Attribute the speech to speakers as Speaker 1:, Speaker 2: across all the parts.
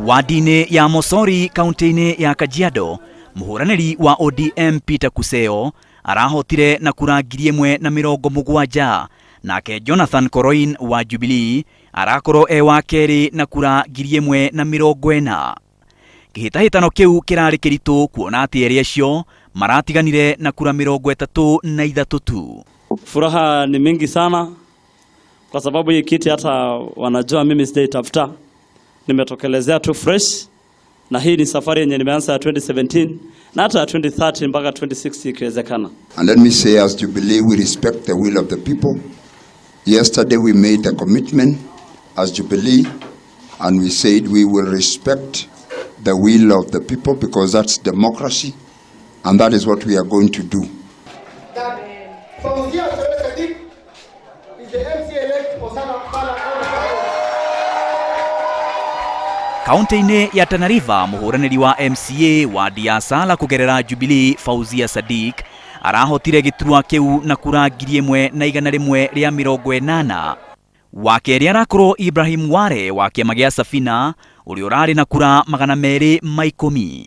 Speaker 1: Wadi-inĩ ya Mosori kaunti-inĩ ya Kajiado, mũhũranĩri wa ODM Peter Kuseo arahotire na kura 1,070, nake Jonathan Koroin wa Jubilee arakorwo e wa kerĩ na kura 1,040. Kĩhĩtahĩtano kĩu kĩrarĩ kĩritũ kuona atĩ erĩ acio maratiganire na kura 33 tu.
Speaker 2: Furaha ni mingi sana kwa sababu hii kiti hata wanajua mimi sijaitafuta, nimetokelezea tu fresh, na hii ni safari yenye nimeanza ya 2017 na hata ya 2030 mpaka 2060 ikiwezekana.
Speaker 3: And let me say, as Jubilee, we respect the will of the people. Yesterday we made a commitment as Jubilee, and we said we will respect the will of the people because that's democracy, and that is what we are going to do.
Speaker 4: That Fauzia Shoaib Sadiq is the MCA elect for Sala.
Speaker 1: Kaunti-inĩ ya Tana River, mũhũranĩri wa MCA wadi ya Sala kũgerera Jubilee Fauzia Sadiq arahotire gĩturwa kĩu na kura 1,180. Wa kerĩ arakorwo Ibrahim Ware wa kĩama gĩa Safina ũrĩa ũrarĩ na kura 210.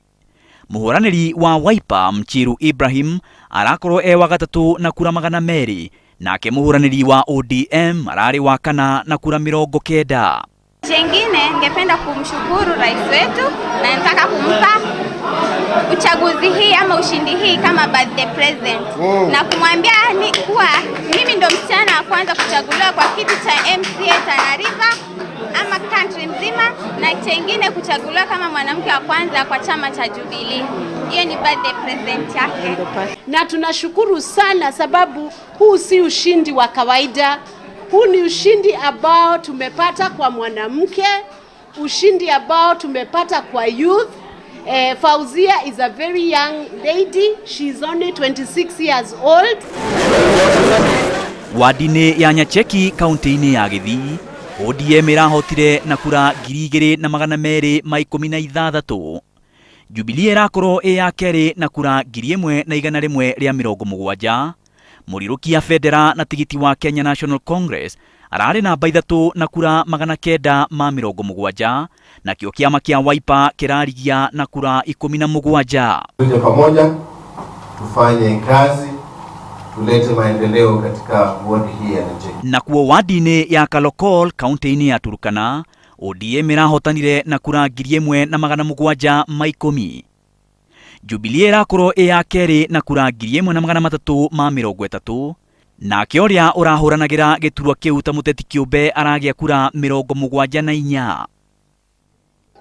Speaker 1: Mũhũranĩri wa Wiper Mchiru Ibrahim arakorwo e wa gatatũ na kura 200, nake mũhũranĩri wa ODM ararĩ wa kana na kura 90.
Speaker 5: Chengine ningependa kumshukuru rais wetu na nataka kumpa uchaguzi hii ama ushindi hii kama birthday present na kumwambia ni kuwa mimi ndo msichana wa kwanza kuchaguliwa kwa kiti cha MCA Tana River ama country mzima, na chengine kuchaguliwa kama mwanamke wa kwanza kwa chama cha Jubilee. Hiyo ni birthday present yake.
Speaker 6: Na tunashukuru sana sababu huu si ushindi wa kawaida. Huu ni ushindi ambao tumepata kwa mwanamke, ushindi ambao tumepata kwa youth. Fauzia is a very young lady. She's only 26 years old.
Speaker 1: Wadi-inĩ ya Nyacheki kaunti-inĩ ya Gĩthii, ODM ĩrahotire na kura 2,216. Jubilee ĩrakorwo ĩ ya kerĩ na kura 1,170. Mũrirũkia bendera na tigiti wa Kenya National Congress ararĩ namba 3 na kura 970, nakĩo kĩama kĩa Wiper kĩrarigia na kura 17.
Speaker 7: Tuje pamoja tufanye kazi tulete maendeleo katika wodi hii ya Nyacheki.
Speaker 1: Nakuo wadi-inĩ ya Kalokol kaunti-inĩ ya Turkana, ODM ĩrahotanire na kura 1,710. Jubilee ĩrakorwo ĩ ya kerĩ na kura 1,330, nake ũrĩa ũrahũranagĩra gĩturwa kĩu ta mũteti kĩũmbe aragĩa kura 74.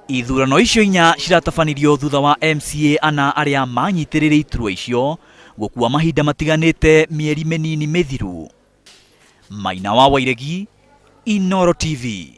Speaker 1: Ithurano icio inya ciratabanirio thutha wa MCA ana arĩa manyitĩrĩire iturwa icio gũkua mahinda matiganĩte mĩeri mĩnini mĩthiru. Maina wa Wairegi, Inooro TV.